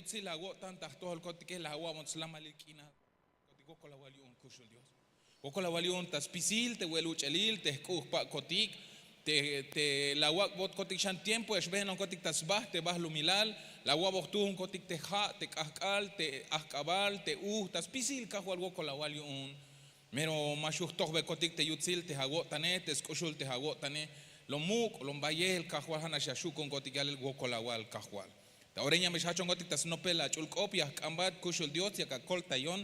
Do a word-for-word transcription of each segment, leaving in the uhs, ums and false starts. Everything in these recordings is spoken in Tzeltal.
Tsil la awo'tan ta jtojolkotike, la awa'bon slamalil k'inal. Wokol awal yu'un kuxul Dios. Wokol awal yu'un ta spisil te we'el uch'elil te jk'u' jpak'kotik, te la awak'botkotik xan tiempo ya xbeenonkotik ta sba te balumilal, la awa'bon jtuunkotik te ja', te k'ajk'al, te ajk'abal, te uj, ta spisil Kajwal wokol awal yu'un. Mero ma xujtojbekotik te yutsil te awo'tane, te sk'uxul te awo'tane. Lom muk', lom bayel Kajwal, ja' nax ya xju' ku'unkotik yalel wokol awal Kajwal. Ta ora ini ya me xjachonkotik ta snopel ach'ul k'op, ya jk'ambat kuxul Dios, yak akoltayon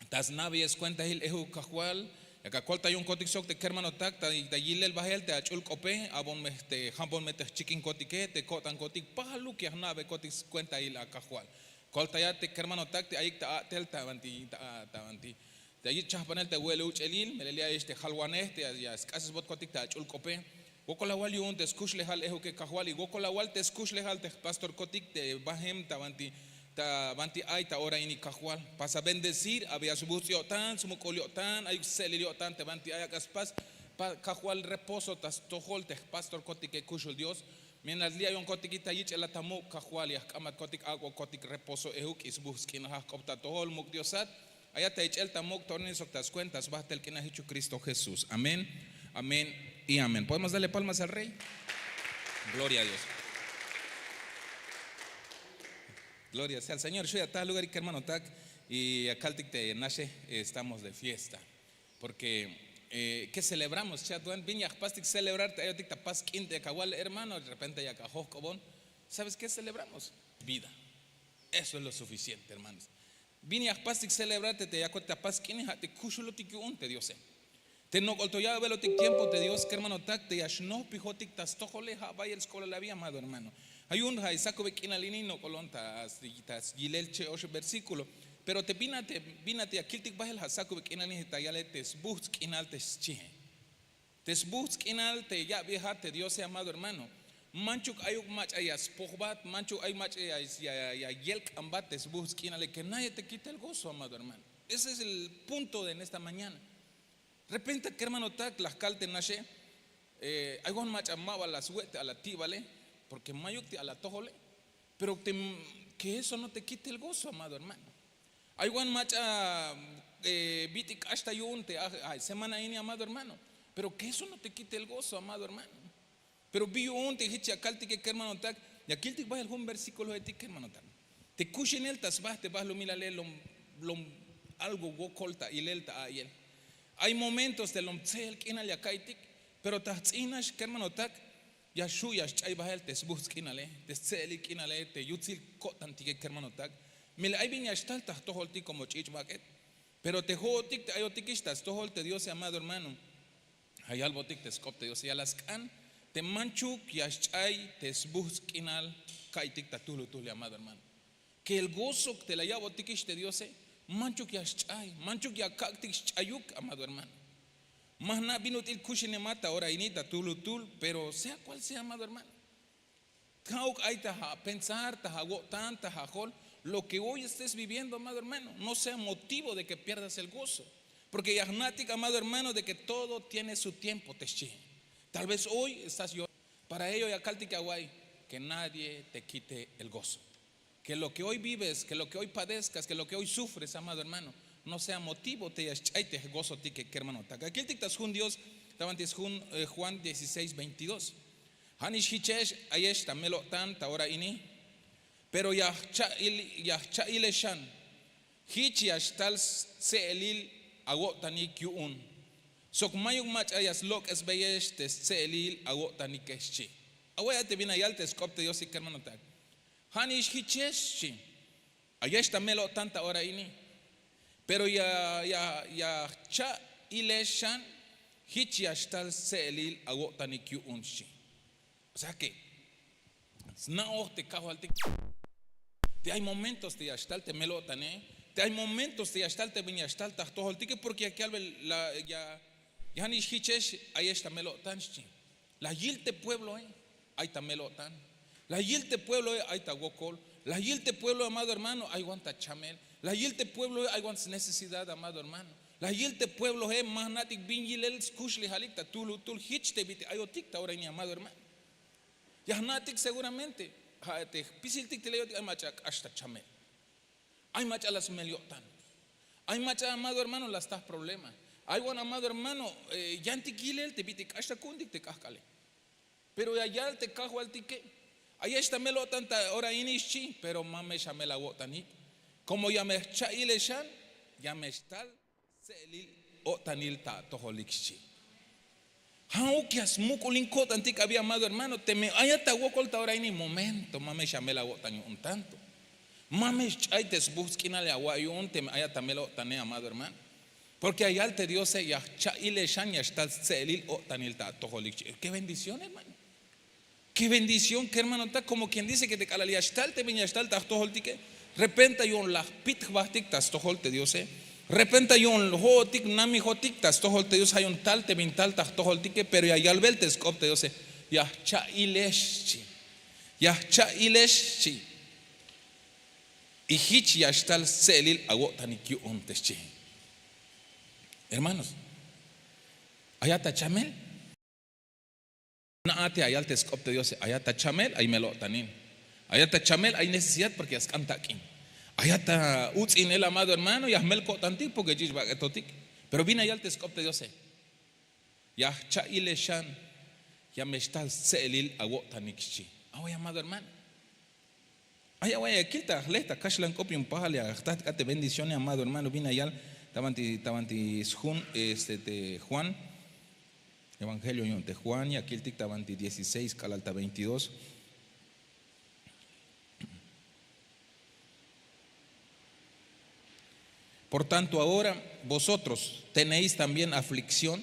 ta sna'beyel skuentail ejuk Kajwal, yak akoltayonkotik sok te kermanotak ta yilel bael te ach'ul k'ope, abon me te, jambon me te jchikinkotike, te ko'tankotik, paluk ya jna'bekotik skuentail a Kajwal. Koltaya te kermanotak te ayik ta a'tel ta banti, ta, ta banti ta yich' chajpanel ta we'el uch'elil, melel ya ayex te jalwanej te ya, ya sk'asesbotkotik ta ach'ul k'ope. Wokol awal yu'un te skuxlejal ejuke Kajwal, y wokol awal te skuxlejal te jpastorkotik te bajem ta banti, ta banti ay ta ora ini Kajwal. Pas a bendecir, abey a sbujts' yo'tan, smuk'ul yo'tan, ayuk stse'elil yo'tan te banti ay, ak'a spas pa Kajwal reposo ta stojol te jpastorkotike kuxul Dios. Mientras li' ayonkotik ta yich'el a ta muk' Kajwal, ya jk'ambatkotik, ak'botkotik reposo ejuk y sbujts' k'inal, ja' jk'op ta atojol, muk' Diosat. Ayat ta yich'el ta muk' ta ora ini sok ta skuenta sbajtel k'inal jich yu'un Cristo Jesús. Amén, amén y amén. Podemos darle palmas al Rey. Gloria a Dios. Gloria sea al Señor. Xu' ya ta lugarik kermanotak, y ya kaltik te naxe, eh, estamos de fiesta. Porque, eh, ¿qué celebramos? Chatwan, bin ya jpastik celebrar te ayotik ta pas k'in te yak awal hermano, de repente yak ajojk'obon. ¿Sabes qué celebramos? Vida. Eso es lo suficiente, hermanos. Bin ya jpastik celebrar te, te yakot ta pas k'ine, ja' te kuxulotik yu'un te Diose. Te nok'ol to ya'belotik tiempo te Dios kermanotak, te ya xnojpijotik ta stojole, ja' bayel sk'oblal abi, amado hermano. Ay yu'un ja' sakube k'inal ini nok'olon ta, ta yilel che'ox versículo. Pero te bin a te, bin a te ya kiltik bael, ja' sakube k'inal ini ta yalel te sbujts' k'inal te xchihe. Te sbujts' k'inal te ya'bejat te Diose, amado hermano. Manchuk ayuk mach'a ya spojbat, manchuk ayuk mach'a ya, ya, ya yelk'anbat te sbujts' k'inale, que nadie te quite el gozo, amado hermano. Ese es el punto de en esta mañana. Repente kermanotak, la jkal te naxe, eh, ay wan mach'a maba la swe' te ala ti'bale, porque mayuk te ala tojole. Pero te, que eso no te quite el gozo, amado hermano. Ay wan mach'a, eh, bit'il k'ax ta yu'un te aj, ay semana ini, amado hermano. Pero que eso no te quite el gozo, amado hermano. Pero bi yu'un te jich ya kaltike kermanotak, ya kiltik bael jun versículoetik kermanotak. Te kuxinel ta sba te balumilale lom, lom algo wokol ta ilel ta a'iyel. Ay momentos te lom tse'el k'inal ya ka'iytik, pero ta jts'in nax kermanotak, ya xju' ya xch'ay bael te sbujts' k'inale, te stse'elil k'inale, te yutsil ko'tantike kermanotak. Melel ay bin ya xtal ta jtojoltik como ch'ich' mak'et. Pero te jo'otik te ayotikix ta stojol te Diose, amado hermano, ja' yalbotik te sk'op te Diose, ya la sk'an te manchuk ya xch'ay te sbujts' k'inal ka'iytik ta tujlutuj li', amado hermano. Que el gozo te la ya'botikix te Diose, manchuk ya xch'ay, manchuk ya kak'tik xch'ayuk, amado hermano. Ma jna' bin ut'il kuxinemat ta ora ini ta tujlutuj, pero sea cual sea, amado hermano. Ja'uk ay ta apensar, ta awo'tan, ta ajol, lo que hoy estés viviendo, amado hermano, no sea motivo de que pierdas el gozo. Porque ya jna'tik, amado hermano, de que todo tiene su tiempo, te xchi. Tal vez hoy estás llorando. Para ello ya kaltik awa'iy, que nadie te quite el gozo. Que lo que hoy vives, que lo que hoy padezcas, que lo que hoy sufres, amado hermano, no sea motivo te ya xch'ay te jgozotike kermanotak. Ya kiltik ta sjun Dios, ta banti sjun, eh, Juan dieciséis veintidós. Ja' nix jichex ayex ta mel-o'tan ta ora ini. Pero ya jcha'il, ya jcha'ile xan. Jich ya xtal stse'elil awo'tanik yu'un. Sok mayuk mach'a ya slok'esbeyex te stse'elil awo'tanike, xchi. Awa'iy a te bin ya yal te sk'op te Diose kermanotak. Ja' nix jichex, xchi. Ayex ta mel-o'tan ta ora ini. Pero ya, ya, ya jcha'ile xan, jich ya xtal stse'elil awo'tanik yu'un, xchi. O sea que sna'oj te Kajwaltik te ay momentos te ya xtal te mel-o'tane, te ay momentos te ya xtal te bin ya xtal ta jtojoltike, porque ya kalbe la, ya, ya nix jichex ayex ta mel-o'tan, xchi. La yil te puebloe, ay ta mel-o'tan. La yil te puebloe, ay ta wokol. La yil te puebloe, amado hermano, ay wan ta chamel. La yil te puebloe, ay wan snecesidad, amado hermano. La yil te puebloe, ma jna'tik bin yilel skuxlejalik ta tujlutuj jich te bit'il ayotik ta ora ini, amado hermano. Ya jna'tik seguramente. Ja' te jpisiltik te leyotik ay mach'a k'ax ta chamel. Ay mach'a la smel yo'tan. Ay mach'a amado hermano la sta problema. Ay wan amado hermano, yantik yilel te bit'il k'ax ta ku'untik te k'ajk'ale. Pero ya yal te kajwaltike, ayex ta mel o'tan ta ora ini xchi, pero ma me xamel awo'tanik. Komo ya me jcha'ile xan, ya me xtal stse'elil o'tanil ta atojolik xchi. Ja'uk ya smuk'ulin ko'tantik abi amado hermano, teme ayat ta wokol ta ora ini momento, ma me xamel awo'tan yu'un tanto. Ma me xch'ay te sbuhtz' k'inal ya awa' yu'un teme ayat ta mel o'tane amado hermano. Porke ya yal te diose, ya jcha'ile xan ya xtal stse'elil o'tanil ta atojolik xchi. Ke bendición hermano. Ke bendición ke hermanotak, komo kien dice ke te k'alal ya xtal te bin ya xtal ta jtojoltike, repenta yu'un la jpit jbahtik ta stojol te diose. Repenta yu'un ho'otik namijotik ta stojol te dios, ja' yu'un tal te bin tal ta jtojoltike pero ya yalbel te sk'op te diose, ya jcha'ilex xchi. Ya jcha'ilex xchi. Y jich ya xtal stse'elil awo'tanik yu'un te xchi. Hermanos, ayat ta chamel. Na'a te ya yal te sk'op te diose, ayat ta chamel ay mel o'tanil. Ayat ta chamel ay necesidad porke ya sk'an tak'in. Ayat ta uts'inel amado hermano, ya jmel ko'tantik porke ch'ich' bak'etotik. Pero bin ya yal te sk'op te diose, ya jcha'ile xan, ya me xtal stse'elil awo'tanik xchi. Awe amado hermano. Ay awe ya kil ta jle ta kaxlan k'op yu'un pajal ya jtajtik a te bendición amado hermano, bin ya yal ta banti sjun este te juan. Evangelio yu'un te juan ya kiltik ta banti dieciséis k'alal ta veintidós. Por tanto ahora vosotros tenéis también aflicción,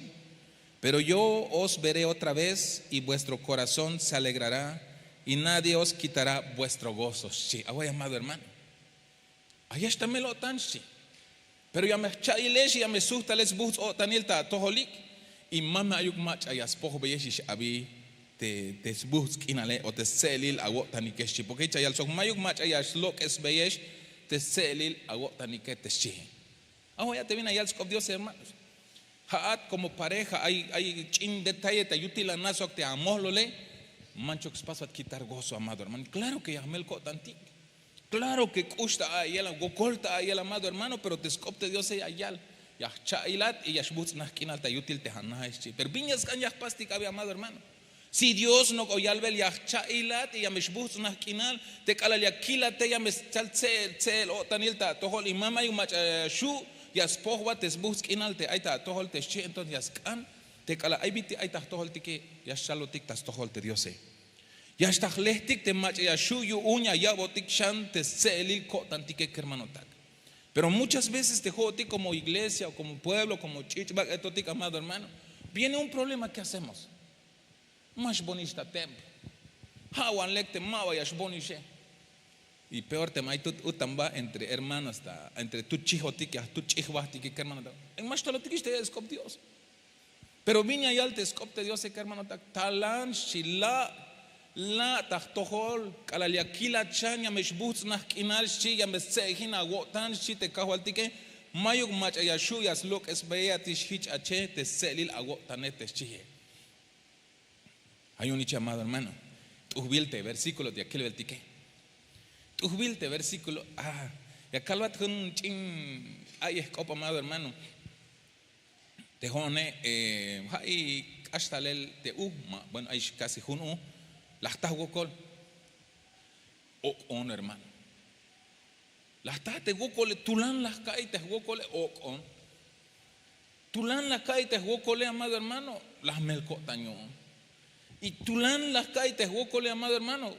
pero yo os veré otra vez y vuestro corazón se alegrará y nadie os quitará vuestro gozo xchi. Awe amado hermano, ayex ta mel o'tan xchi. Pero ya me jcha'ilex ya me sujtalex sbuhts' o'tanil ta atojolik. Y ma me ayuk mach'a ya spojbeyex ix abi te sbuhts' k'inale o te stse'elil awo'tanike xchi porke jich ya yal sok mayuk mach'a ya slok'esbeyex te stse'elil awo'tanike te xchi. Awe ya te bin ya yal sk'op dios hermanos. Ja'at komo pareja ay ch'in detalle ta yutil anasok te amojlole. Manchuk spasbat kitar gozo amado hermano, klaro ke ya jmel ko'tantik. Klaro ke k'ux ta a'iyel wokol ta a'iyel amado hermano pero te sk'op te diose ya yal, ya jcha'ilat y ya xbuhtz'naj k'inal ta yutil te janaje xchi pero bin ya sk'an ya jpastik abi amado hermano. Si dios nok'o yalbel ya jcha'ilat y ya me xbuhtz'naj k'inal, te k'alal ya kilate ya me schal tse'el o'tanil ta atojol y ma mayuk mach'a ya xhu' ya spojbat te sbuhtz'k'inal te ay ta atojol te xchi entonces ya sk'an. Te k'alal ay bit'il ay ta jtojoltike, ya xchalotik ta stojol te diose. Ya xta jlehtik te mach'a ya xhu' yu'un ya ya'botik xan te stse'elil ko'tantike kermanotak. Pero muchas veces te ho'otik komo iglesia o komo pueblo komo ch'ich' bak'etotik amado hermano, viene un problema ke hacemos. Ma xbonix ta templo. Ha wan lek te ma ba ya xbonixe. Y peor teme ay tut utan ba entre hermanos ta entre tut chijotik ya tut ch'ijbajtike kermanotak. Ma xtalotikix te ya sk'op dios. Pero bin ya yal te sk'op te diose kermanotak, talan xchi la', la' ta jtojol. K'alal ya kilat xan ya me xbuhtz'naj k'inal xchi ya me stse'ejin awo'tan xchi te kajwaltike. Mayuk mach'a ya xhu' ya slok'esbeyatix jich ache te stse'elil awo'tane te xchie. Ay un iche amado hermano, t'ujbil te versíkulo te ya kilbeltike. T'ujbil te versíkulo a ya kalbat jun ch'in a'yej k'op amado hermano. Te jo'one ja' i k'ax talel te u ma bueno ay kasi jun u. La jta jwokol. Ok'on hermano. La jta te wokole tulan la jka'iy te jwokole ok'on. Tulan la jka'iy te jwokole amado hermano. La jmel ko'tan yu'un. Y tulan la jka'iy te jwokole amado hermano.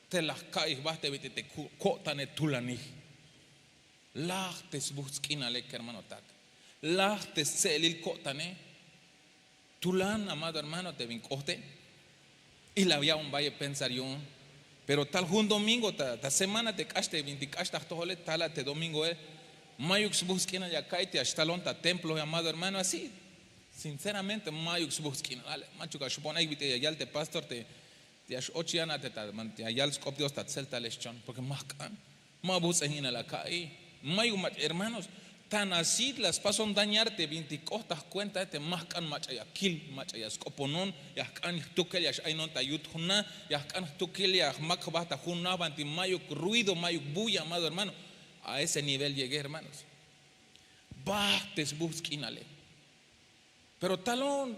Te la jka'iy jba te bit'il te ko'tane tulanij. Laj te sbuhts' k'inale kermanotak. Laj te stse'elil ko'tane. Tulan amado hermano te bin k'ohte. Y la ya'bon bayel pensar yu'un. Pero tal jun domingo ta semana te k'ax te bintik k'ax ta jtojole tal a te domingoe. Mayuk sbuhts' k'inal ya ka'iy te ya xtalon ta temploe amado hermano así. Sinceramente mayuk sbuhts' k'inal ale manchuk a xbon ay bit'il ya yal te pastor te ya x-och yan a te ta yal sk'op dios ta tseltale xchon porke ma jk'an. Ma buts'en inal aka'i. Mayuk mach'a hermanos. Tan así la spason dañar te bintik k'oht ta jkuenta te ma jk'an mach'a ya kil, mach'a ya sk'oponon, ya jk'an jtukel ya x'aynon ta yut jun na, ya jk'an jtukel ya jmak jba ta jun na banti mayuk ruido, mayuk bulla, amado hermano. A ese nivel llegué, hermanos. Bajt te sbuhts' k'inale. Pero talon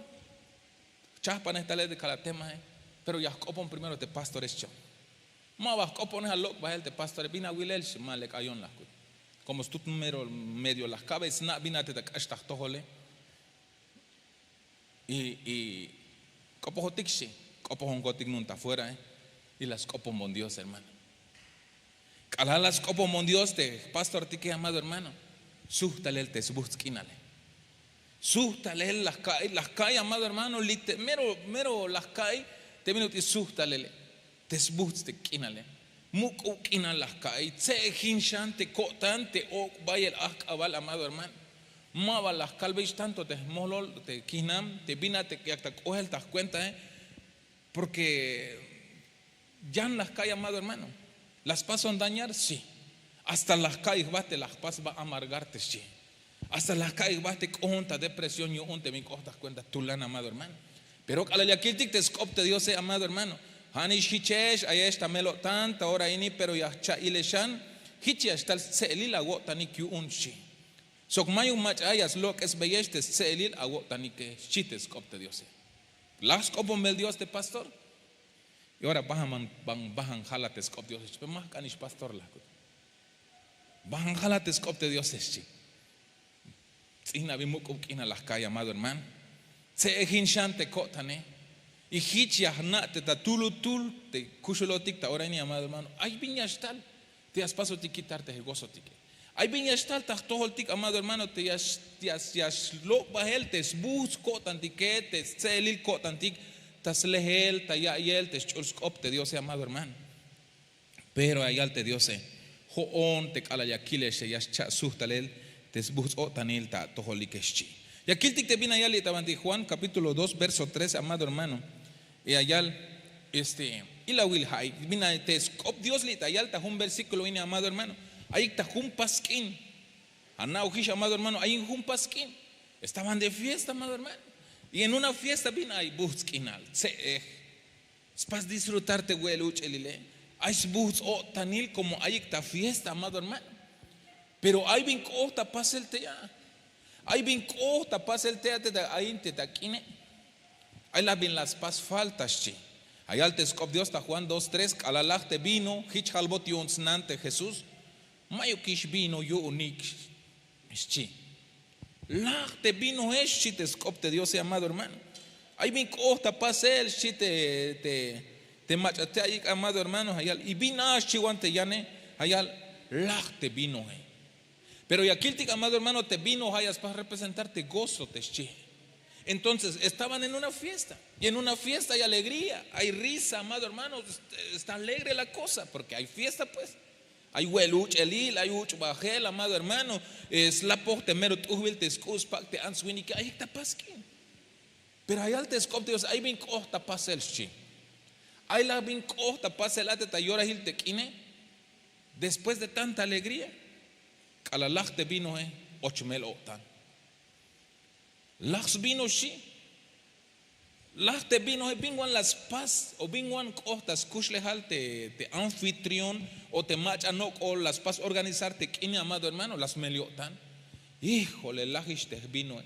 jchajpanej talel te kal a temae. Pero ya jk'opon primero te pastore xchi. Ma ba jk'oponej, a lok' bahel te pastore, bin awilel xchi, ma lek ayon la jkut. Komo stut mero medio la jkabe, sna' bin a te ta k'ax ta jtojole. Y k'opojotik xchi, k'opojonkotik nu'un ta fuerae. Y la sk'oponbon Dios, hermano. K'alal la sk'oponbon Dios te jpastortike, amado hermano, suht talel te sbuhts' k'inale. Suht talel la jka'iy, la jka'iy, amado hermano, li' te mero, mero la jka'iy te bin ut'il suht talele te sbuhts' te k'inale. Muk'ub k'inal la jka'iy, tse'ejin xan te ko'tan te ok' bayel ajk'abal, amado hermano. Ma ba la jkalbeyix tanto te jmolol te kijnam te bin a te yak ta k'ohel ta jkuentae. Porque yan la jka'iy, amado hermano. La spason dañar, sí. Hasta la jka'iy jba te la jpas jba amargar te xchi. Hasta la jka'iy jba te k'ohon ta depresión yu'un te bin k'oht ta jkuenta tulan, amado hermano. Pero k'alal ya kiltik te sk'op te Diose, amado hermano, ja'nix jichex, ayex ta mel-o'tan ta ora ini, pero ya jcha'ile xan, jich ya xtal stse'elil awo'tanik yu'un xchi. Sok mayuk mach'a ya slok'esbeyex te stse'elil awo'tanike, xchi te sk'op te Diose. Laj sk'oponbel Dios te pastor. Y ora bajan, ban bajan jalat te sk'op Diose xchi, pero ma jk'anix pastor la jkut. Bajan jalat te sk'op te Diose xchi. Ts'in abi muk'ub k'inal la jka'iy, amado hermano. Tse'ejin xan te ko'tane. Y jich ya jna' te ta tulutul te kuxulotik ta ora ini, amado hermano, ay bin ya xtal te ya spasotik quitar te jgozotike. Ay bin ya xtal ta jtojoltik, amado hermano, te ya x- ya x- ya xlok' bahel te sbuhts' ko'tantike, te stse'elil ko'tantik, ta slehel, ta ya'iyel te sch'ul sk'op te Diose, amado hermano. Pero ya yal te Diose: Jo'on te k'alal ya kilexe, ya xcha' suht talel te sbuhts' o'tanil ta atojolike, xchi. Ya kiltik te bin ya yal li' ta banti Juan capítulo dos verso trece, amado hermano. Y ya yal, este, ilawil, ja'i bin a te sk'op Dios li' ta yal ta jun versículo ini, amado hermano. Ayik ta jun pas k'in. Ana'ojix, amado hermano, ay jun pas k'in. Estaban de fiesta, amado hermano. Y en una fiesta bin ay buhts' k'inal, tse'ej. Spas disfrutar te we'el uch'elile. Ay sbuhts' o'tanil como ayik ta fiesta, amado hermano. Pero ay bin k'oht ta pasel tey a. Ay bin k'oht ta pasel tey a te ta ayin te ta k'ine. Ay la bin la spas falta, xchi. Ya yal te sk'op Dios ta Juan dos tres: K'alal laj te vino, jich jalbot yu'un snan te Jesús. Mayukix vino yu'unik, xchi. Laj te vinoe, xchi te sk'op te Diose, amado hermano. Ay bin k'oht ta pasel, xchi te, te, te mach'a te ayik, amado hermano, ya yal. Y bin a, xchiwan te yane, ya yal: Laj te vinoe. Pero ya kiltik, amado hermano, te vino ja' ya spas representar te gozo te xchi. Entonces estaban en una fiesta. Y en una fiesta hay alegría, hay risa, amado hermano. Está alegre la cosa porque hay fiesta, pues. Ay we'el uch'elil, ay uch' bajel, amado hermano. Slapoj te mero t'ujbil te sk'u', spak' te ants winike, ayik ta pas k'in. Pero ya yal te sk'op te Dios: Ay bin k'oht ta pasel, xchi. Ay la bin k'oht ta pasel a te ta yorahil te k'ine. Después de tanta alegría, k'alal laj te vinoe, och mel-o'tan. Laj svino, xchi. Laj te vinoe. Bin wan la spas o bin wan k'oht ta skuxlejal te, te anfitrión o te mach'a nok'ol la spas organizar te k'ine, amado hermano, la smel-yo'tan. Híjole, lajix te vinoe.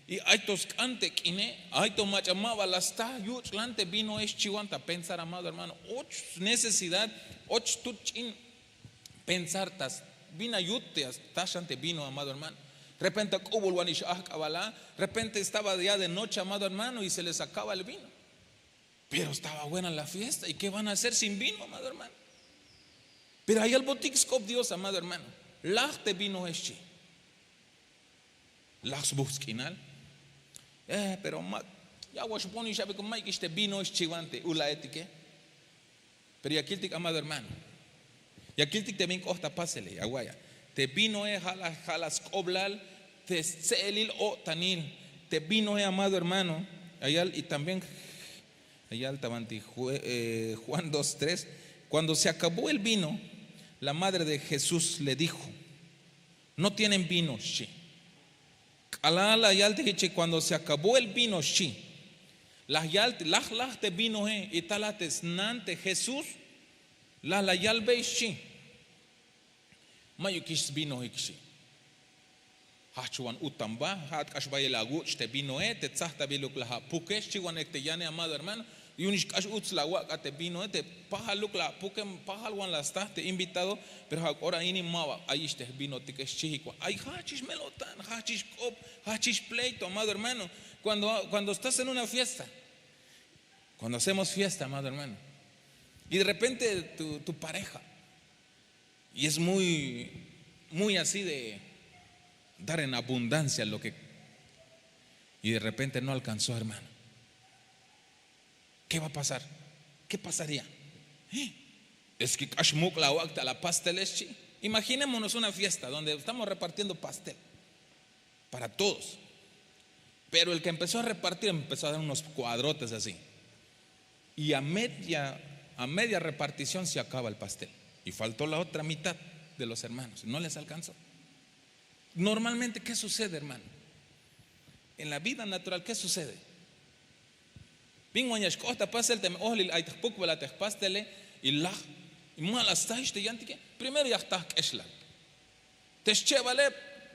Y ay to sk'an te k'ine, ay to mach'a ma ba la sta yuch'lan te vinoe, xchiwan ta pensar, amado hermano. Och necesidad, och tut ch'in pensar ta s- bin a yut te ya sta xan te vino, amado hermano. Repente ak'ubulwanix ajk'abal a, repente estaba ya de noche, amado hermano, y se les acaba el vino. Pero estaba buena la fiesta. ¿Y qué van a hacer sin vino, amado hermano? Pero ya yalbotik sk'op Dios, amado hermano: Laj te vinoe, xchi. Laj sbuhts' k'inal. Eh, pero ma, ya waxbonix abi, como mayukix te vinoe, xchiwan te ula'etike. Pero ya kiltik, amado hermano. Ya kiltik te bin k'oht ta pasele, ya wa'iya. Te vinoe ja' la, ja' la sk'oblal te stse'elil o'tanil. Te vinoe, amado hermano, ya yal, y también ya yal ta banti Ju- eh, Juan dos tres: Cuando se acabó el vino, la madre de Jesús le dijo: No tienen vino, xchi. K'alal la yal te jich, cuando se acabó el vino, xchi. La yal, laj laj te vinoe y talaj te snan te Jesús. Laj la yalbey, xchi. Mayukix svinoik, xchi. Jajchwan utan ba, ja'at k'ax bayel awuch' te vinoe, te tsajtabiluk la apuke, xchiwanek te yane, amado hermano. Yu'unix k'ax uts la awak' a te vinoe, te pajaluk la apuke, pajalwan la sta te invitado. Pero ja' k'ora ini ma ba ayix te jvinotike, xchiik wa. Ay, jajchix mel-o'tan, jajchix k'op, jajchix pleito, amado hermano. Cuando cuando estás en una fiesta, cuando hacemos fiesta, amado hermano, y de repente tu pareja, y es muy muy así de dar en abundancia lo que, y de repente no alcanzó, hermano. ¿Qué va a pasar? ¿Qué pasaría? Es que k'ax muk' la awak' ta la pastele, xchi. Imaginémonos una fiesta donde estamos repartiendo pastel para todos. Pero el que empezó a repartir empezó a dar unos cuadrotes así. Y a media a media repartición se acaba el pastel. Y faltó la otra mitad de los hermanos, no les alcanzó. Normalmente, ¿qué sucede, hermano? En la vida natural, ¿qué sucede? Bin wan ya xk'oht ta pastel, teme ohlil ay te jpukbal a te jpastele, y laj, y ma la stahix te yantike. Primero ya jta jk'exlal. Te schebale,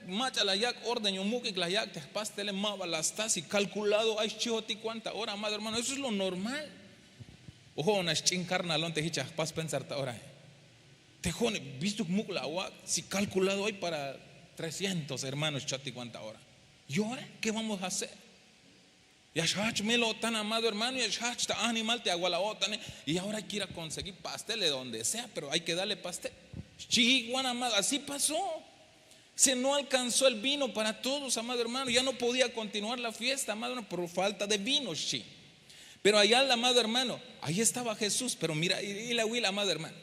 mach'a la yak' orden yu'un muk'ik la yak' te jpastele, ma ba la sta si calculado ay xchihotik wan ta ora, amado hermano. Eso es lo normal. O jo'on a xch'in karnalon te jich a jpas pensar ta ora. Te jo'one, bistuk muk' la awak' si calculado ay para trescientos hermanos xchatik wan ta ora. Y ora, ¿qué vamos a hacer? Ya xjajch mel-o'tan, amado hermano, ya xjajch ta ajnimal te awal a-o'tane. Y ahora hay que ir a conseguir pastel de donde sea, pero hay que darle pastel. Xchiik wan, amado, así pasó. Se no alcanzó el vino para todos, amado hermano. Ya no podía continuar la fiesta, amado hermano, por falta de vino, xchi. Pero allá, amado hermano, ahí estaba Jesús. Pero mira, y la huila, amado hermano,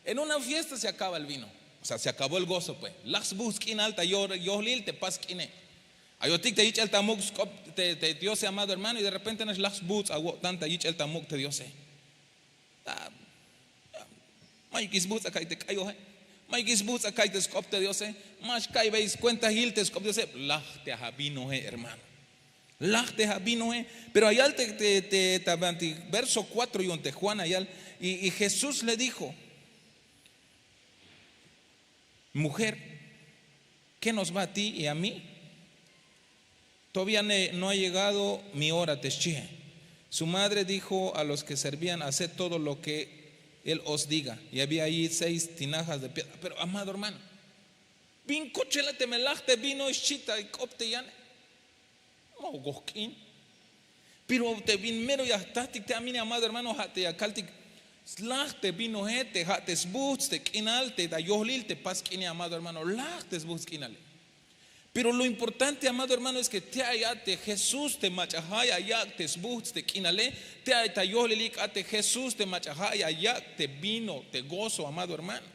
en una fiesta se acaba el vino. O sea, se acabó el gozo, pues. Laj sbuhts' k'inal ta yohlil te pas k'ine. Ayotik te yich'el ta muk' sk'op te Diose, amado hermano, y de repente nax laj sbuhts' awo'tan ta yich'el ta muk' te Diose. Mayukix sbuhts' aka'ay te k'ayoje. Mayukix sbuhts' aka'ay te sk'op te Diose. Ma xka'ybey skuentahil te sk'op te Diose. Laj te avinoe, hermano. Laj te avinoe. Pero ayal te ta verso cuatro yu'un te Juan ayal, y Jesús le dijo: Mujer, ¿qué nos va a ti y a mí? Todavía no ha llegado mi hora, te xchihe. Su madre dijo a los que servían: Haced todo lo que él os diga. Y había allí seis tinajas de piedra. Pero, amado hermano, bin kochela teme laj te vino, xchi ta k'op te yane. Ma okoj k'in. Pero te bin mero ya jtatik te amine, amado hermano, ja' te ya kaltik: Laj te vinoe, te ja' te sbuhts' te k'inal te ta yohlil te pas k'ine, amado hermano, laj te sbuhts' k'inale. Pero lo importante, amado hermano, es que tey ay a te Jesús te mach'a ja' ya yak' te sbuhts' te k'inale. Tey ay ta yohlilik a te Jesús te mach'a ja' ya yak' te vino, te gozo, amado hermano.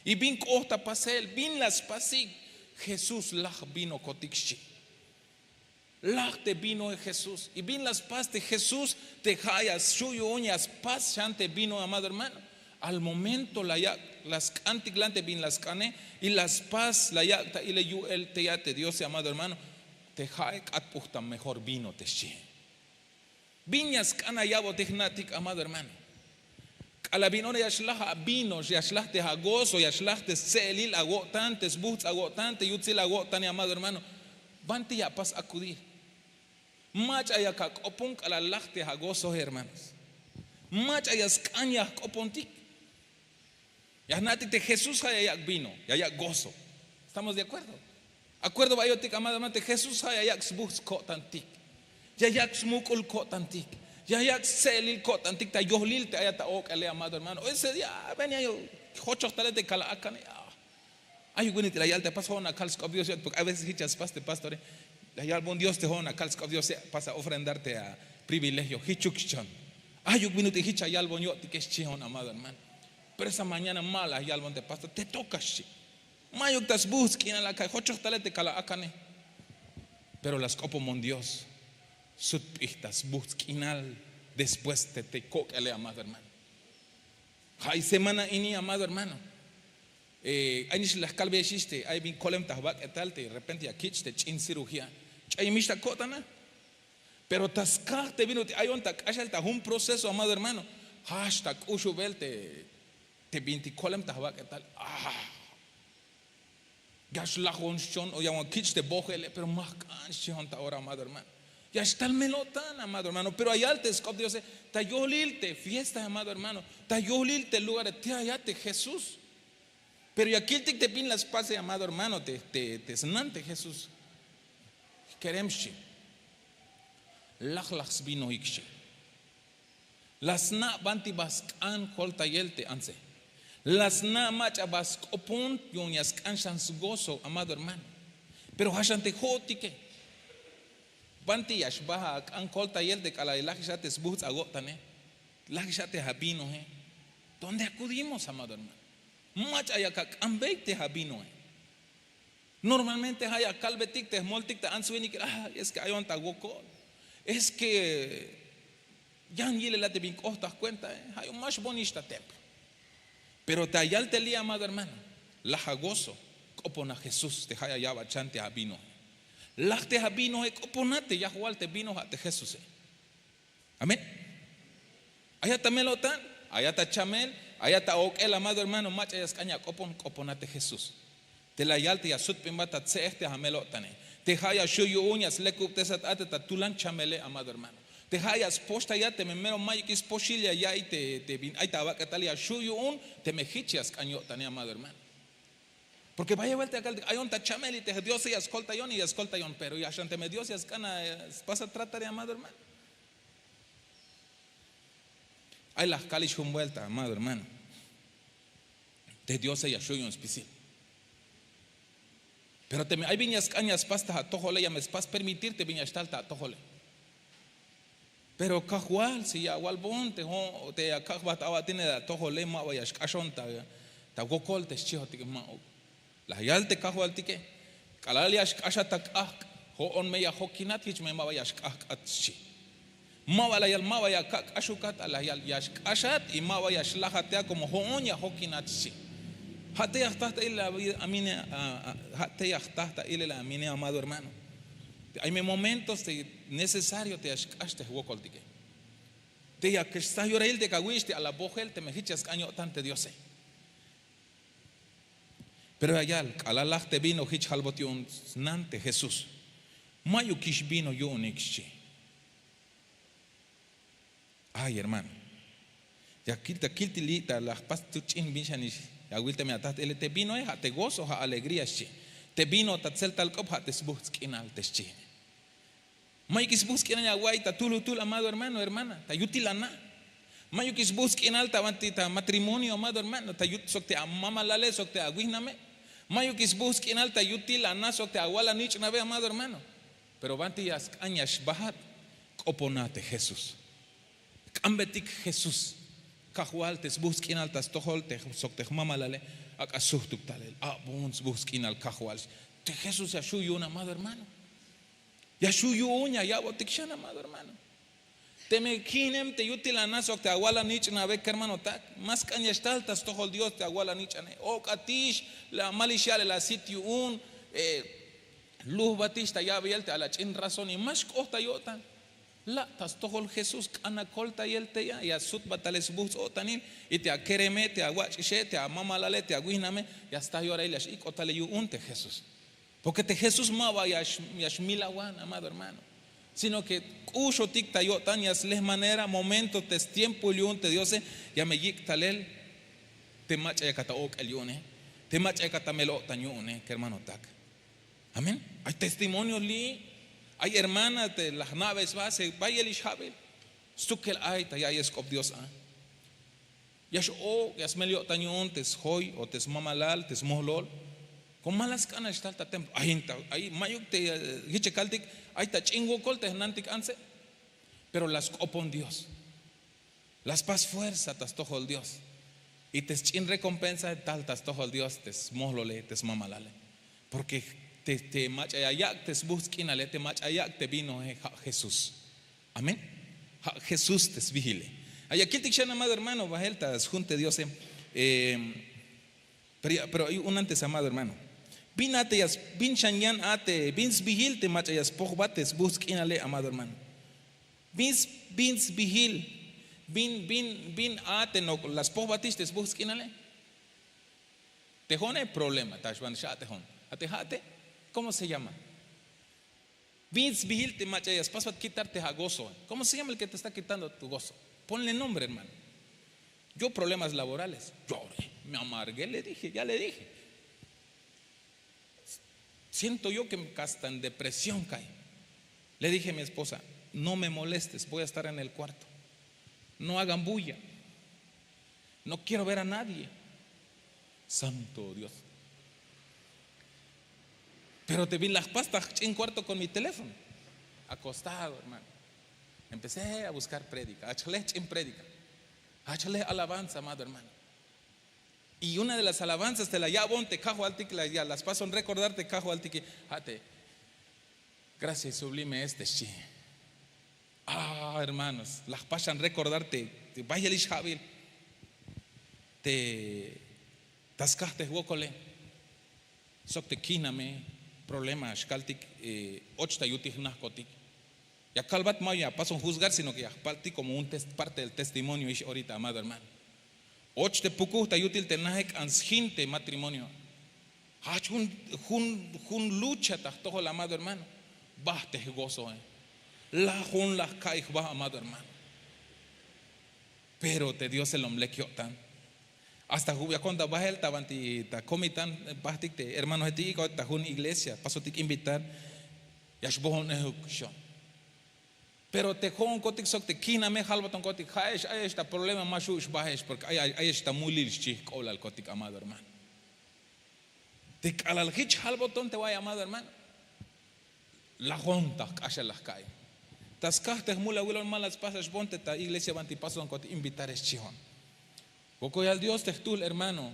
Y bin k'oht ta pasel, bin la spasik: Jesús, laj vinokotik, xchi. Laj te vinoe, Jesús. Y bin la spas te Jesús te ja' ya xju' yu'un ya spas xan te vino, amado hermano. Al momento la yak', la sk'antik lan te bin la sk'ane, y la spas, la yak' ta ilel yu'el tey a te Diose, amado hermano, te ja'e k'at p'ujt ta mejor vino, te xchihe. Bin ya sk'an aya'botik jna'tik, amado hermano. K'alal bin ora ya xlaj avino, ya xlaj te agozo, ya xlaj te stse'elil awo'tan, te sbuhts' awo'tan, te yutsil awo'tane, amado hermano, banti ya apas acudir. Mach'a yak ak'opon k'alal laj te agozoe, hermanos. Mach'a ya sk'an ya jk'opontik. Ya jna'tik te Jesús ja' ya yak' vino, ya yak' gozo. ¿Estamos de acuerdo? Acuerdo ba ayotik, amado hermano, te Jesús ja' ya yak' sbuhts' ko'tantik, ya yak' smuk'ul ko'tantik, ya yak' stse'elil ko'tantik ta yohlil te ayat ta ok'ele, amado hermano. Ese día ven ya jochoj talel te kal akane. Ayuk bin ut'il la yal te pastor: Jo'on akal sk'op Dios yo'tik, porque a veces jich ya spas te pastore. La yalbon Dios te: Jo'on akal sk'op Diose, pas a ofrendar te aprivilegio. Jichuk xchon. Ayuk bin ut'il jich ya yalbon yo'tike, xchi, jo'on, amado hermano. Pero esa mañana ma la yalbon te pastor: Te toka, xchi. Mayuk ta sbuhts' k'inal aka'ay, jochoj talel te kal akane. Pero la sk'opomon Dios sutp'ij ta sbuhts' k'inal después te te kok'ele, amado hermano. Ja'i semana ini, amado hermano, Ay nix la jkalbeyexix te ay bin kolem ta jbak'etal te repente ya kich' te ch'in cirugía, ch'ayemix ta ko'tana. Pero ta skaj te bin ut'il ayon ta k'axel ta jun proceso, amado hermano, jax ta k'uxubel te bintik kolem ta jbak'etal. Ya xlajon xchon o ya wan kich' te bojele, pero ma jk'an xchijon ta ora, amado hermano. Ya xtal mel-o'tan, amado hermano, pero ayal te sk'op diose, ta yolil te fiesta, amado hermano, ta yolil te lugare te ayat te jesús. Pero ya kiltik te bin la spase, amado hermano, te snan te jesús. Kerem xchi, laj laj sbinohik xchi. La sna' banti ba sk'an koltayel te antse. La sna' mach'a ba sk'opon yu'un ya sk'an xan sgozo, amado hermano. Pero ja' xan te jo'otike. Banti ya xbaj ak'an koltayel te k'alal lajix a te sbujts' awo'tane, lajix a te avinoe. Dónde akudimos, amado hermano? Mach'a yak ak'anbey te avinoe. Normalmente ja' ya kalbetik te jmoltik ta ants winikil, es ke ayon ta wokol, es ke yan yilel a te bin k'oht ta jkuentae. Ja' yu'un ma xbonix ta templo. Pero te ayal te li', amado hermano, laj agozo. K'opon a jesús te ja' ya ya'bat xan te avinoe. Laj te avinoe, k'oponat te yajwal te vino ja' te jesuse. Amén. Ayat ta mel-o'tan, ayat ta chamel, ayat ta ok'el, amado hermano, mach'a ya sk'an ya k'opon, k'oponat te jesús. Te la yal te ya sutp'inbat ta tse'ej te amel-o'tane, te ja' ya xu' yu'un ya slekubtesat a te ta tulan chamele, amado hermano. Te ja' ya spoxtayat teme mero mayuk'ix spoxil ya ya'iy te bin ay ta abak'etal, ya xu' yu'un teme jich ya sk'an yo'tane, amado hermano. Porke bayel buelta ya kaltik ayon ta chamel y te jdiose ya skoltayon y ya skoltayon, pero ya xan teme dios ya sk'an spasat tratar, amado hermano. Ay la jkalix jun buelta, amado hermano, te diose ya xu' yu'un spisil. Pero teme ay bin ya sk'an ya spas ta atojole, ya me spas permitir te bin ya xtal ta atojole. Pero kajwal, si ya awalbon te ya kajbat awa'tinel atojole, ma ba ya xk'axon ta wokol te xchihotik, ma'uk. La yal te kajwaltike, k'alal ya xk'axat ta k'ajk', jo'on me ya jokinat, jich me ma ba ya xk'ajk'at, xchi. Ma ba la yal ma ba ya kak' k'axukat, la yal ya xk'axat y ma ba ya xlajat te a komo jo'on ya jokinat, xchi. Ja' te ya jtaj ta ilel amine, ja' te ya jtaj ta ilel amine, amado hermano. Ay me momentos te necesario te ya xk'ax te jwokoltike. Te ya kex staj yorahil te ya awich' te alabojel teme jich ya sk'an yo'tan te diose. Pero ya yal k'alal laj te vino jich jalbot yu'un snan te jesús. Mayukix vino yu'unik, xchi. Ay hermano, ya kil ta kiltili ta la jpas tu ch'in bin xanix. Ya wil teme ataj te ele te vinoe ja' te gozo ja' alegría, xchi. Te vino ta tseltal k'op ja' te sbujts' k'inal te xchi. Mayukix sbujts' k'inal ya awa'iy ta tulutul, amado hermano, hermana, ta yutil ana. Mayukix sbujts' k'inal ta banti ta matrimonio, amado hermano, ta yut sok te amamalale sok te awihname. Mayukix sbujts' k'inal ta yutil ana sok te awal anich'nabe, amado hermano. Pero banti ya sk'an ya xbajat, k'oponat te jesús. K'ambetik jesús, kajwal, te sbujts' k'inal ta stojol sok te jmamalale, ak'a sujtuk talel, a'bon sbujts' k'inal kajwal. Te jesús ya xu' yu'un, amado hermano. Ya xu' yu'un ya ya'botik xan, amado hermano. Teme jihnem te yutil ana sok te awal anich'nabe, kermanotak, ma sk'an ya xtal ta stojol dios te awal anich'ane. Ok'atix, la malix ya'lel asit yu'un. Lujbatix ta ya'beyel te ala ch'in razón y ma xk'oht ta yo'tan. La' ta stojol jesús, k'an akoltayel te ya ya sutbat talel sbujts' o'tanil. Y te akereme, te awach'ixe, te amamalale, te awihname, ya staj yorahil ya x'ik'ot talel yu'un te jesús. Porke te jesús ma ba ya xmilawan, amado hermano, sino ke k'uxotik ta yo'tan ya slejmanera momento te stiempoil yu'un te diose. Ya me yik' talel te mach'a yakat ta ok'el yu'une, te mach'a yakat ta mel-o'tan yu'une, kermanotak. Amén. Ay testimonios li'. Ay hermana te la jna'be sba se bayelix ja'bil. Stukel ay ta ya'iyel sk'op dios a. Ya x'ok' ya smel yo'tan yu'un te sjoy o te smamalal, te smojlol. Komo ma la sk'an ya xtal ta templo, ay mayuk te jich ya kaltik, ay ta ch'in wokol te jnantik antse. Pero la sk'opon dios, la spas fuerza ta stojol dios. Y te sch'in rekompensa tal ta stojol dios te smojlole, te smamalale. Porke te mach'a ya yak' te sbujts' k'inale, te mach'a ya yak' te vinoe, ja' jesús. Amén. Ja' jesús te sbijile. Ay ya kiltik xan, amado hermano, bahel ta sjun te diose. Pero hay un antes, amado hermano. Bin a te ya bin xan yan a te bin sbijil te mach'a ya spojbat te sbuhts' k'inale, amado hermano? Bin bin sbijil, bin bin bin a te nok' la spojbatix te sbuhts' k'inale? Te jo'one problema ta xban xa'tejon. A te ja'te, ¿cómo se llama? Bin sbijil te mach'a ya spasbat quitar te ja' gozo. ¿Cómo se llama el que te está quitando tu gozo? Ponle nombre, hermano. Yo problemas laborales, lloré, me amargué, le dije, ya le dije. Siento yo que hasta en depresión caí. Le dije a mi esposa: "No me molestes, voy a estar en el cuarto. No hagan bulla. No quiero ver a nadie". Santo Dios. Pero te bin la jpas ta jch'in cuarto con mi teléfono, acostado, hermano. Empecé a buscar prédica, ach'le jch'in prédica, ach'le alabanza, amado hermano. Y una de las alabanzas te la ya'bon te Kajwaltik, la, ya la spason recordar te Kajwaltik, ja' te "Gracias sublime este", xchi. Ah, hermanos, la jpas xan recordar te bayelix ja'bil te ta skaj te jwokole. Sok te kiname, problema xkaltik, och ta yutil jnajkotik. Ya kalbat, ma ya pason juzgar, sino que ya jpaltik como un parte del testimonio ix orita, amado hermano. Och te pukuj ta yutil te naje k'an sjin te matrimonio. Jajch jun jun lucha ta jtojol, amado hermano. Bajt te jgozoe. Lajon la jka'iy jba, amado hermano. Pero te Diose lom lek yo'tan. Hasta yakon ta bahel ta banti ta komitan, bajtik te hermanojetik ta jun iglesia pasotik invitar, ya xbojonejuk xon. Pero te jo'onkotik sok te kiname jalbatonkotik: "Ja'ex ayex ta problema, ma xu' xbajex, porque ayex ta mulil", xchi jk'oblalkotik, amado hermano. Te k'alal jich jalboton te wa'iy, amado hermano, lajon ta jk'axel la jka'iy. Ta skaj te jmul awilon ma la spas xbon te ta iglesia banti pasonkot invitarex, xchi jo'on. Wokolyal Dios te jtuhl, hermano,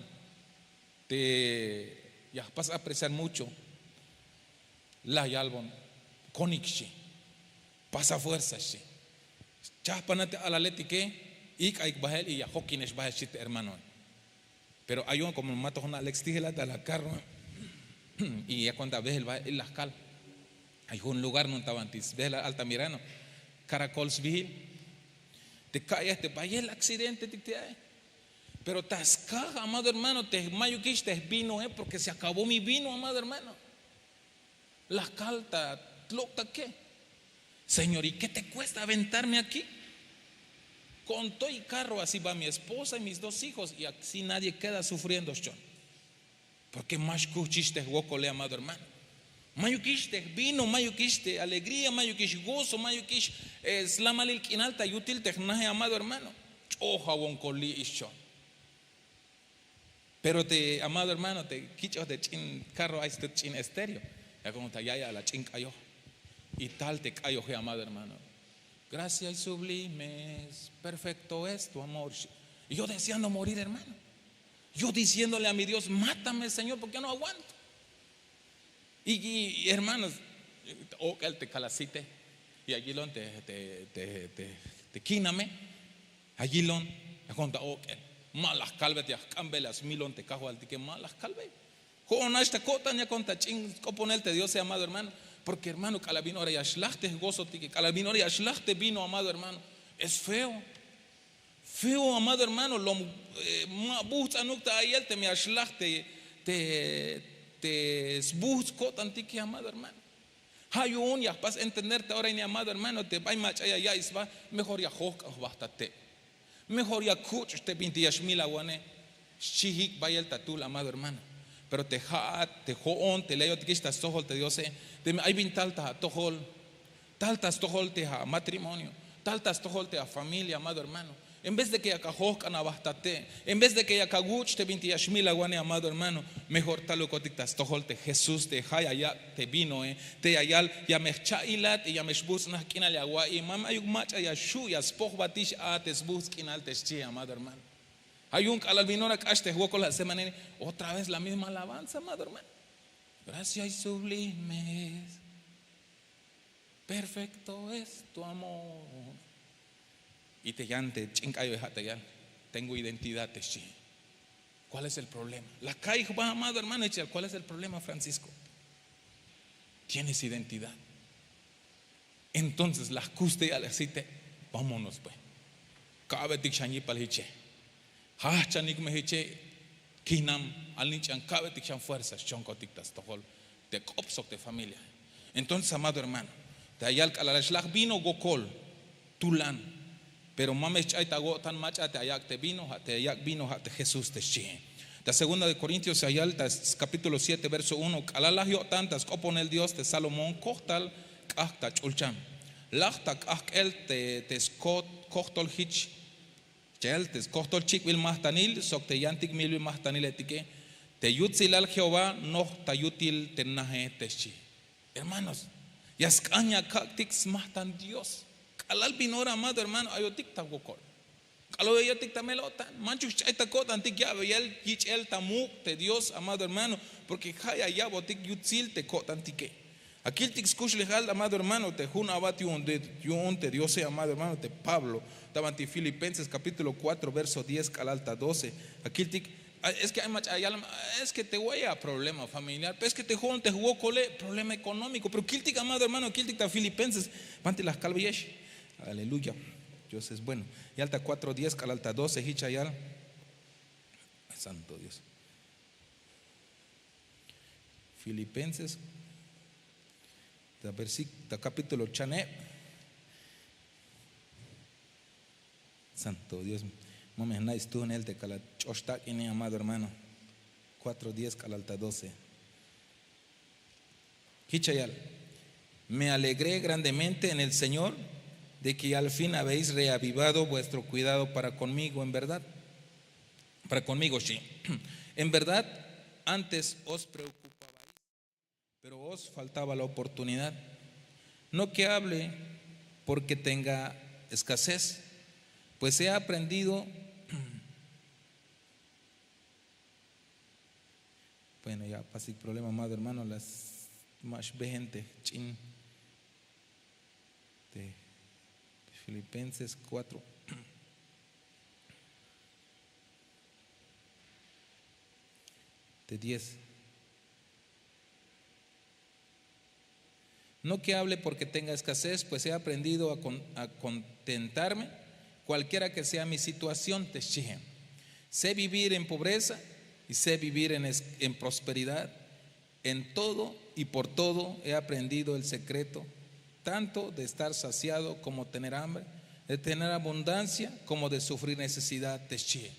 te ya jpas apreciar mucho. La yalbon: "Konik", xchi. "Pasa fuerza", xchi. Chajpanat te alaletike, ik'aik bahel y ya jokinex bahel, xchi te hermanoe. Pero ayon como ma to jun a'lek stijelat a la carro, y yakon ta behel bahel, ilaj kal. Ay jun lugar nu'un ta banti sbehel Altamirano, Caracol sbihil. Te ka'iyej te bayel accidentetik te ae. Pero ta skaj, amado hermano, te mayukix te jvinoe, porque se acabó mi vino, amado hermano. La kal ta lok'take: "Señor, ¿y qué te cuesta aventarme aquí? Con todo y carro así va mi esposa y mis dos hijos, y así nadie queda sufriendo", xchon. Porque ma xkuhchix te jwokole, amado hermano. Mayukix te jvino, mayukix te alegría, mayukix gozo, mayukix, eh, slamalil k'inal ta yutil te jnaje, amado hermano. Ch'ojawon koli'ix, xchon. Pero te, amado hermano, te kich'oj te ch'in carro, ay stut ch'in estéreo. Yakon ta ya'yal a ch'in k'ayoj. Y tal te k'ayoje, amado hermano: "Gracias sublimes, perfecto es tu amor". Y yo deseando morir, hermano. Yo diciéndole a mi Dios: "Mátame, Señor, porque yo no aguanto". Y, y, hermanos, ok'el te kalal site, y ay yilon te, te, te, te, te kiname, ay yilon, yakon ta ok'el. Ma la jkalbey, ya jk'ambey la smilon te Kajwaltike, ma la jkalbey. Jo'on nax ta ko'tan, yakon ta ch'in sk'oponel te Diose, amado hermano. Porque, hermano, k'alal bin ora ya xlaj te jgozotike, k'alal bin ora ya xlaj te vino, amado hermano, es feo. Feo, amado hermano, lom, eh, ma buhts'anuk ta a'iyel teme ya xlaj te, te, te sbuhts' ko'tantike, amado hermano. Ja' yu'un ya jpas entender ta ora ini, amado hermano, te bay mach'a ya ya'iy sba, mejor ya jojk'an jba ta te'. Mejor ya kuch' te bintik ya xmilawane, xchijik bayel ta tul, amado hermano. Pero te ja'at, te jo'on te leyotikix ta stojol te Diose, teme ay bin tal ta atojol, tal ta stojol te amatrimonio, tal ta stojol te afamilia, amado hermano. En vez de que yak ajojk'an aba ta te', en vez de que yak awuch' te bintik ya xmilawane, amado hermano, mejor talukotik ta stojol te Jesús te ja' ya yak' te vinoe, te ya yal: "Ya me jcha'ilat y ya me xbuhts' naj k'inal ya awa'iy, ma mayuk mach'a ya xju' ya spojbatix a te sbuhts' k'inal te xchi", amado hermano. Ja' yu'un k'alal bin ora k'ax te jwokol ja' semana ini, otra vez la misma alabanza, amado hermano. Gracias sublimes, perfecto es tu amor. Y te yan te ch'in k'ayoje ja' ta yan: "Tengo identidad", te xchi. ¿Cuál es el problema? La calle va, amado hermano, y dice, ¿cuál es el problema, Francisco? Tienes identidad. Entonces la jkusteyal jsite, vámonos pues. Ka'betik xan yipal jiche. Jajchanik me jiche. Kinam, alnich'an ka'betik xan fuerza xchonkotik ta stojol te k'op sok te familia. Entonces, amado hermano, te ayal k'alal xlaj vino wokol, tulan. Pero ma me xch'ay ta awo'tan mach'a te ayak' te vino, ja' te ayak' vino ja' te Jesús te xchihe. Ta segunda de Corintios ayal ta capítulo siete verso uno, k'alal laj yo'tan ta sk'oponel Dios te Salomón kojtal k'ajk' ta ch'ulchan. Laj ta k'ajk'el te, te skot kojtol jich. Chel te skojtol chik'bil majtanil sok te yantik milbil majtaniletike, te yutsilal Jehová noj ta yutil te naje te xchi. Hermanos, ya sk'an ya kak'tik smajtan Dios. K'alal bin ora, amado hermano, ayotik ta wokol. K'alal ayotik ta mel-o'tan, manchuk xch'ay ta ko'tantik ya'beyel yich'el ta muk' te Dios, amado hermano, porque ja' ya ya'botik yutsil te ko'tantike. Akiltik skuxlejal, amado hermano, te jun abat yu'un te, yu'un te Diose, amado hermano, te Pablo, ta banti Filipenses capítulo cuatro verso diez k'alal ta doce. Akiltik, ah, es que ay mach'a yalem, ah, es que te waya problema familiar, pero es que te jo'on te jwokole problema económico, pero kiltik, amado hermano, kiltik ta Filipenses, banti la jkalbeyex. Aleluya. Dios es bueno. Yal ta cuatro diez k'alal ta doce, jich ayal. Santo Dios. Filipenses, ta versi-, ta capítulo chaneb. Santo Dios, ma me jna' stuunel te k'alal ch'ox tak'ine, amado hermano. Cuatro diez k'alal ta doce. Jich ayal: Me alegré grandemente en el Señor de que al fin habéis reavivado vuestro cuidado para conmigo, en verdad. Para conmigo, sí. En verdad, antes os preocupabais, pero os faltaba la oportunidad. No que hable porque tenga escasez, pues he aprendido. Bueno, ya pasé el problema, amado hermano, las más veinte, chin. De Filipenses cuatro. De diez. No que hable porque tenga escasez, pues he aprendido a con-, a contentarme, cualquiera que sea mi situación, te xchihe. Sé vivir en pobreza y sé vivir en es-, en prosperidad. En todo y por todo he aprendido el secreto, tanto de estar saciado como tener hambre, de tener abundancia como de sufrir necesidad, te xchihe.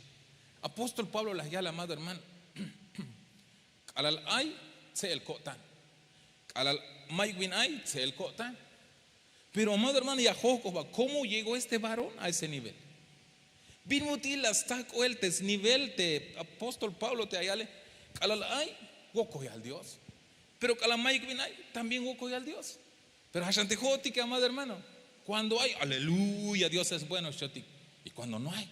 Apóstol Pablo la yal, amado hermano. K'alal ay, tse'el ko'tan. K'alal mayuk bin ay, tse'el ko'tan. Pero, amado hermano, ya jojk'oba, ¿cómo llegó este varón a ese nivel? Bin ut'il la sta k'oel te snivel te apóstol Pablo te ayale. K'alal ay, wokoyal Dios. Pero k'alal mayuk bin ay, también wokoyal Dios. Pero ja' xan te jo'otike, amado hermano, cuando ay, aleluya, Dios es bueno, xchotik. Y cuando no hay,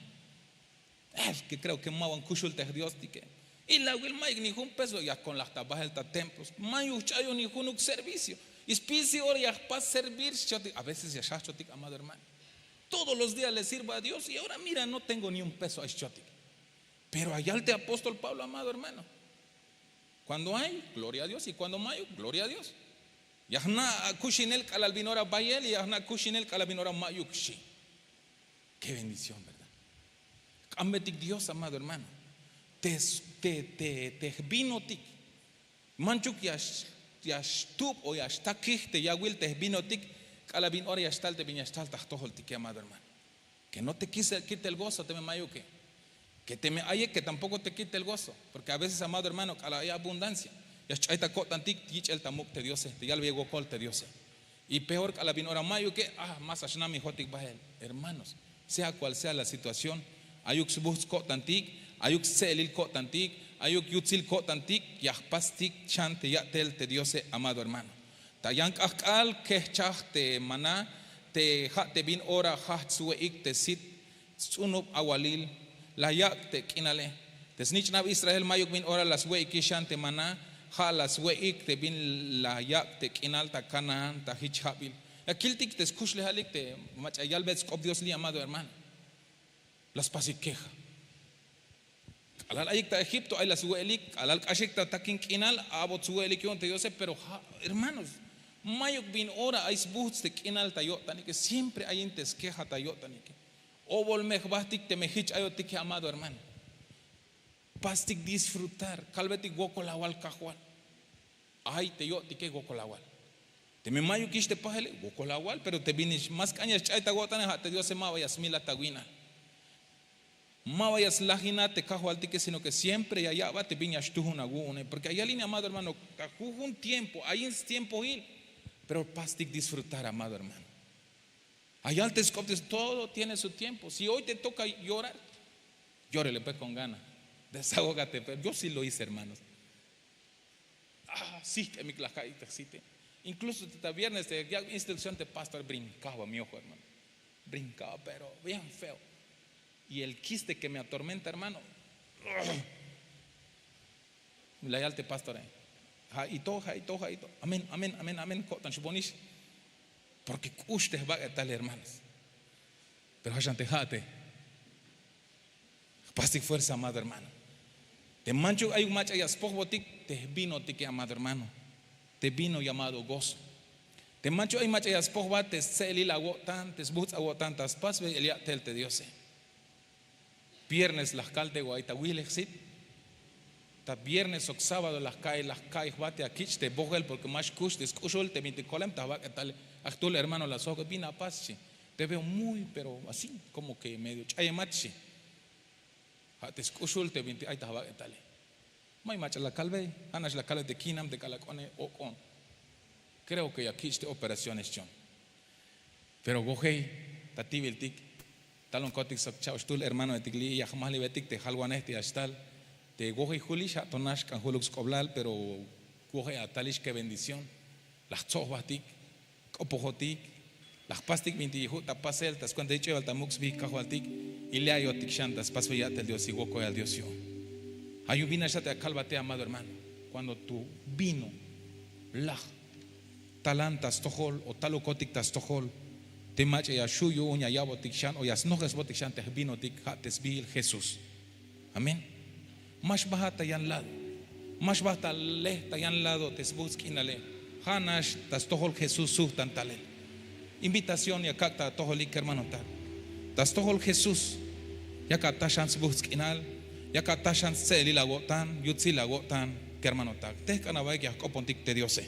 es que creo que ma wan kuxul te Diostike. Ilawil, mayuk ni jun peso ya kon laj ta bajel ta templos, mayuk xch'ayoj ni junuk servicio. Y spisil ora ya jpas servir, xchotik. A veces ya xjajchotik, amado hermano. Todos los días le sirvo a Dios y ahora mira, no tengo ni un peso, ay, xchotik. Pero ayal te apóstol Pablo, amado hermano. Cuando hay, gloria a Dios, y cuando mayuk, gloria a Dios. Ya jna' kuxinel k'alal bin ora bayel, ya jna' kuxinel k'alal bin ora mayuk, xchi. Qué bendición, ¿verdad? K'ambetik Dios, amado hermano. Te, te, te, te jvinotik. Manchuk ya x-, ya xtub o ya xtakij te yawil te jvinotik k'alal bin ora ya xtal te bin ya xtal ta jtojoltike, amado hermano. Que no te quise-, quite el gozo teme mayuke. Que teme aye, que tampoco te quite el gozo. Porque a veces, amado hermano, k'alal ay abundancia, ya xch'ay ta ko'tantik yich'el ta muk' te Diose, te yalbeyel wokol te Diose. Y peor k'alal bin ora mayuke, ah, ma xnamijotik bajel. Hermanos, sea cual sea la situación, ayuk sbuts ko'tantik, ayuk stse'elil ko'tantik, ayuk yutsil ko'tantik, ya jpastik xan te ya'tel te Diose, amado hermano. Ta yan k'ajk'al kejchaj te maná, te ja' te bin ora jajch swe'ik te sit sts'unub awalil, la yak' te k'inale. Te snich'nab Israel mayuk bin ora la swe'ikix xan te maná, ja' la swe'ik te bin la yak' te k'inal ta Canaán, ta jich ja'bil. Ya kiltik te skuxlejalik te mach'a yalbey sk'op Dios li', amado hermano. La spasik keja. K'alal ayik ta Egipto ay la swe'elik, k'alal k'axik ta takin k'inal a'bot swe'elik yu'un te Diose. Pero ja' hermanos, mayuk bin ora ay sbuhts te k'inal ta yo'tanike, siempre ayin te skeja ta yo'tanike. Obol me jbahtik teme hich ayotike, amado hermano. Pastik disfrutar, kalbetik wokol awal Kajwal. Ay te yo'tike wokol awal. Teme mayukix te pajele, wokol awal. Pero te binix ma sk'an ya sch'ay ta awo'tane, ja' te Diose ma ba ya smila ta wi'nal. Ma ba ya slajinat te Kajwaltike, sino que siempre ya ya'bat te bin ya xtuhun awu'une. Porque ya yal ini, amado hermano, ta jujun tiempo ayin stiempohil. Pero pastik disfrutar, amado hermano. Ya yal te sk'op te Dios, todo tiene su tiempo. Si hoy te toca llorar, llórele pues con gana. Desahógate pues. Yo sí lo hice, hermanos. Ah, sijt'emik la ka'iyik te jsite. Incluso te ta viernes te yak' instrucción te pastor, brincaba mi ojo, hermano. Brincaba, pero bien feo. Y el quiste que me atormenta, hermano. La yal te pastore: ja'ito, ja'ito, ja'ito. Amén, amén, amén, amén. Ko'tan xbonix. Porque k'ux te jbak'etale, hermanos. Pero ja' xan te ja'ate jpastik fuerza, amado hermano. Te manchuk ayuk mach'a ya spojbotik, te jvinotike, amado hermano. Te vino llamado gozo. Te manchuk ay mach'a ya spojbat te stse'elil awo'tan, te sbuhts' awo'tan ta spasbel ya'tel te Diose. Viernes la jkal te, o ay ta wilej sit. Ta viernes sok sábado la jka'iy, la jka'iy jba te akich' te bojel, porque ma xkux te sk'uxul te bintik kolem ta jbak'etale. Ay jtul hermano la sjok: bin apas, xchi. Te veo muy, pero así como que medio ch'ayemat, xchi. Ja' te sk'uxul te bintik ay ta jbak'etale. May mach'a la kalbey, ja' nax la kalbey te kinam te k'alal k'one ok'on. Creo que ya kich' te operaciones chon. Pero wojey ta tibiltik, talonkotik sok cha'oxtul hermanoetik li'i, ya jmajlibetik te jalwanej te ya xtal. Te wojey julix, ja' to nax k'an juluk sk'oblal, pero wojey atalix, qué bendición. La jtso' jbatik, k'opojotik, la jpastik bintik ya ju' ta pasel ta skuenta yich' ch'uebal ta muk' sbi Kajwaltik. Y le' ayotik xan ta spasbel ya'tel Dios, y wokoyal Dios yu'un. Ja' yu'un bin nax a te akalbate, amado hermano. Cuando tu vino laj talan ta stojol o talukotik ta stojol, te mach'a ya xju' yu'un ya ya'botik xan o ya snojesbotik xan te jvinotik, ja' te sbiil Jesús. Amén. Ma xbahat ta yan lado, ma xbahat ta lej ta yan lado te sbuhts' k'inale. Ja' nax ta stojol Jesús sujtan talel. Invitación ya kak' ta atojolik kermanotak. Ta stojol Jesús yak ata xan sbuhts' k'inal, yak ata xan stse'elil awo'tan, yutsil awo'tan kermanotak. Tejk'an awa'iy ya jk'opontik te Diose.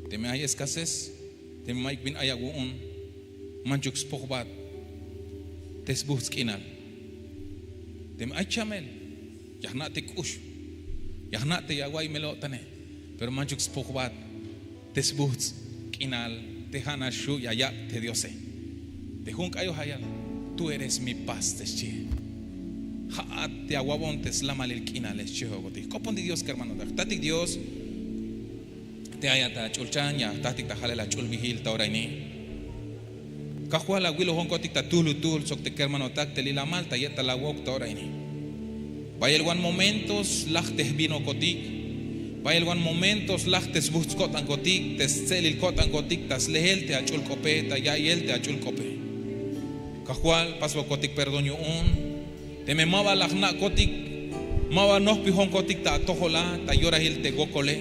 Teme ay escasez, teme mayuk bin ay awu'un, manchuk spojbat te sbuhts' k'inal. Teme ay chamel, ya jna' te k'ux, ya jna' te ya awa'iy mel-o'tane, pero manchuk spojbat te sbuhts' k'inal, te ja' nax xju' ya yak' te Diose. Te jun k'ayoj ya yal: Tú eres mi paz, te xchie. Ja'at te awa'bon te slamalil k'inale, xchi jo'okotik. Jk'opontik Dios kermanotak. Jtatik Dios, te ayat ta ch'ulchan ya jtatik ta jalel ach'ulbihil ta ora ini. Kajwal, awilojonkotik ta tuhlutuhl sok te kermanotak te lilamal ta ye'tal awo'uk ta ora ini. Bayel wan momentos laj te jvinokotik. Bayel wan momentos laj te sbuhts' ko'tankotik, te stse'elil ko'tankotik ta slejel te ach'ul k'ope, ta ya'iyel te ach'ul k'ope. Kajwal, pasbokotik perdón yu'un. Teme ma ba la jna'kotik, ma ba nojpijonkotik ta atojol a, ta yorahil te wokole,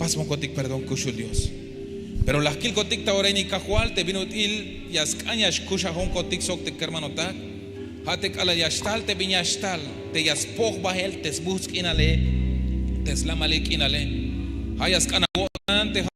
pasbokotik perdón kuxul Dios. Pero la jkilkotik ta ora ini, Kajwal, te bin ut'il ya sk'an ya xkuxajonkotik sok te kermanotak. Ja' te k'alal ya xtal te bin ya xtal, te ya spoj bahel te sbuhts' k'inale, te slamalil k'inale. Ja' ya sk'an awo'tan te ja'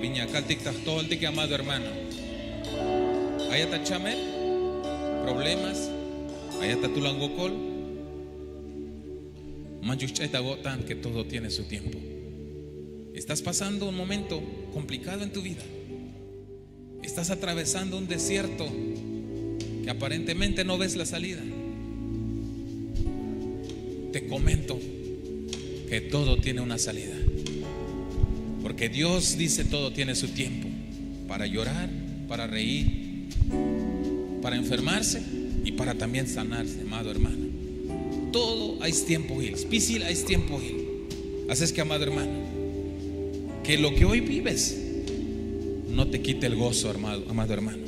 Bin ya kaltik ta jtojoltike, amado hermano. Ayat ta chamel, problemas, ayat ta tulan wokol. Manchuk xch'ay ta awo'tan que todo tiene su tiempo. Estás pasando un momento complicado en tu vida. Estás atravesando un desierto que aparentemente no ves la salida. Te comento que todo tiene una salida. Porque Dios dice todo tiene su tiempo. Para llorar, para reír, para enfermarse y para también sanarse, amado hermano. Todo ay stiempohil, spisil ay stiempohil. Así es que, amado hermano, que lo que hoy vives no te quite el gozo, amado, amado hermano.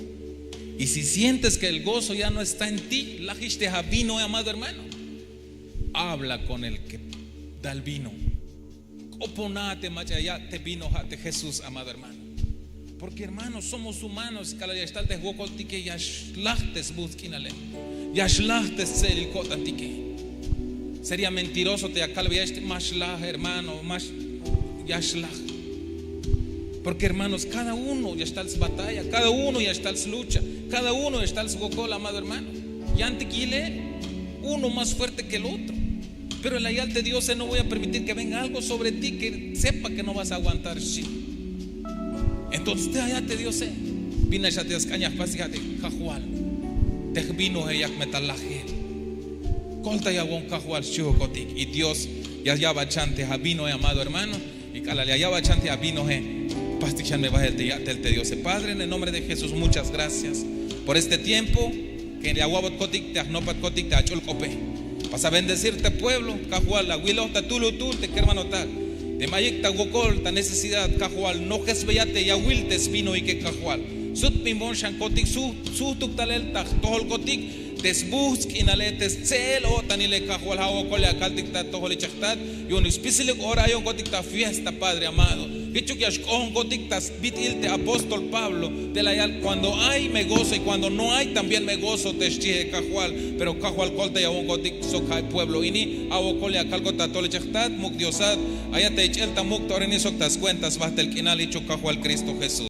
Y si sientes que el gozo ya no está en ti, lajix te ja vino, amado hermano. Habla con el que da el vino. K'opona te mach'a ya te vino ja' te Jesús, amado hermano. Porque, hermanos, somos humanos, k'alal ya xtal te jwokoltike ya xlaj te sbuhts' k'inale, ya xlaj te stse'elil ko'tantike. Sería mentiroso te ya kalbeyex te ma xlaj, hermano, ma x-, ya xlaj. Porque, hermanos, cada uno ya xtal sbatalla, cada uno ya xtal slucha, cada uno ya xtal swokol, amado hermano. Yantik yilel, uno más fuerte que el otro. Pero la yal te Diose: "No voy a permitir que venga algo sobre ti que sepa que no vas a aguantar", xchi. Entonces te ayat te Diose: "Bin nax a te ya sk'an ya jpastik?" Ja' te: "Kajwal, te jvinoe yak me ta lajel. Koltayawon, Kajwal", xchihokotik. Y Dios ya ya'bat xan te ja vinoe, amado hermano. Y k'alal ya ya'bat xan te ja vinoe, jpastik xan me bajel te ya'tel te Diose. Padre, en el nombre de Jesús, muchas gracias por este tiempo que ya awa'botkotik te, ya jnopbatkotik te ach'ul k'ope. Vas a bendecir te pueblo, Kajwal, awiloj ta tulutul te kermanotal. Teme ayik ta wokol ta necesidad, Kajwal, no jechbeyat te ya awil te svinoike, Kajwal. Sut bin bon xankotik, su-, sujtuk talel ta jtojolkotik te sbuhts' k'inale, te stse'el o'tanile, Kajwal. Ja' awokol ya kaltik ta atojol ichaj jtat yu'un spisilik ora ayonkotik ta fiesta, Padre amado. Jichuk ya xk'oonkotik ta bit'il te apóstol Pablo te la yal: "Cuando hay, me gozo, y cuando no hay, también me gozo", te xchie, Kajwal. Pero, Kajwal, koltayawonkotik sok ja' pueblo ini. Ja' awokol ya kalkotik ta atojol ichaj jtat, muk' Diosat. Ayat ta ich'el ta muk' ta ora ini sok ta skuenta sbajtel k'inal, jichuk, Kajwal, Cristo Jesús.